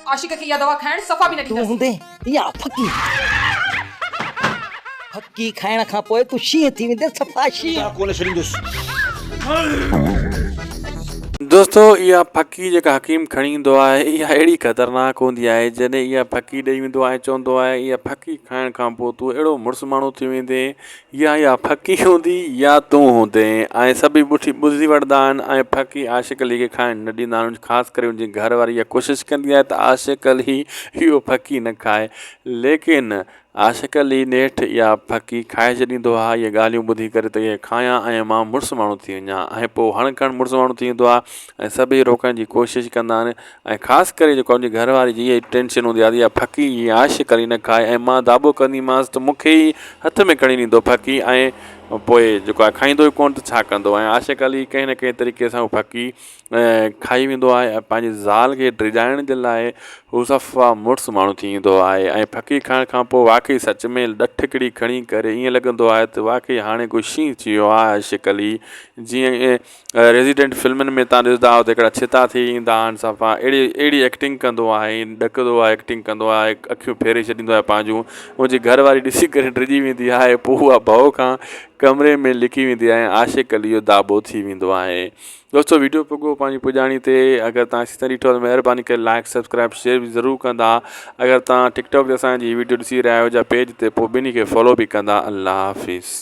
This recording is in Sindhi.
عاشق کي اها دوا کائڻ صفا به نه تون ڏيندس. هوندين يا ڦڪي. ڦڪي کائڻ کان پوء تون شينهن ٿي ويندين صفا شينهن. ڪونه ڇڏيندس. دوستو اها ڦڪي جيڪا حڪيم کڻي ايندو آهي اها اهڙي خطرناڪ هوندي آهي جڏهن اها ڦڪي ڏئي ويندو آهي چوندو آهي اها ڦڪي کائڻ کان پوء تون اهڙو مڙس ماڻهو ٿي ويندين يا اها ڦڪي هوندي يا تون هوندين ۽ سڀئي ٻٺي ٻڌي وٺندا آهن ۽ ڦڪي عاشق علي کي کائڻ نه ڏيندا آهن خاص ڪري ان جي گهر واري اها ڪوشش ڪندي آهي ته عاشق علي اهو ڦڪي نه کائي ليڪن عاشق علي نيٺ اها ڦڪي کائي ڇڏيندو آهي. اهي ڳالهيون ٻڌي ڪري ته اهي کايان ۽ مان مڙس ماڻهو ٿي وڃان ۽ پوء هڻ کڻ مڙس ماڻهو ٿي ويندو آهي ۽ سڀئي روڪڻ جي ڪوشش ڪندا آهن ۽ خاص ڪري جيڪو ان جي گهر واري جي اها ٽينشن هوندي آهي ته اها ڦڪي عاشق علي نه کائي ۽ مان داٻو ڪنديمانس ته مون کي ئي هٿ ۾ کڻي ڏيندو ڦڪي ۽ پوء جيڪو آهي کائيندو ئي ڪونه ته ڇا ڪندو ۽ عاشق علي ڪنهن نه ڪنهن طريقي سان اها ڦڪي کائي ويندو آهي ۽ پنهنجي زال کي ڊيڄارڻ جي لاء هو صفا مڙس ماڻهو ٿي ويندو آهي ۽ ڦڪي کائڻ کان پوء واقعي سچ ۾ ڏٺڪڙي کڻي ڪري ائين لڳندو آهي ته واقعي هاڻي ڪو شينهن ٿي ويو آهي عاشق علي جيئن ريزيڊنٽ فلمن ۾ تان ڏسندا آهيو ته هڪڙا ڇتا ٿي ايندا آهن صفا اهڙي اهڙي ايڪٽنگ ڪندو آهي ڏڪندو آهي ايڪٽنگ ڪندو آهي اکيون ڦيري ڇڏيندو آهي پنهنجون ان جي گهر واري ڏسي ڪري ڊڄي ويندي آهي پوء اها ڀؤ کان ڪمري ۾ لڪي ويندي آهي ۽ عاشق علي جو داٻو ٿي ويندو آهي دوستو ويڊيو پڳو پنهنجي پڄاڻي تي اگر تان سيستائين ڏٺو ته مهرباني ڪري لائڪ سبسڪرائب شيئر به ضرور ڪندا اگر تان ٽڪ ٽاڪ تي اسان جي ويڊيو ڏسي رهيا آهيو جا پيج تي پوء ٻنهي کي فالو به ڪندا الله حافظ.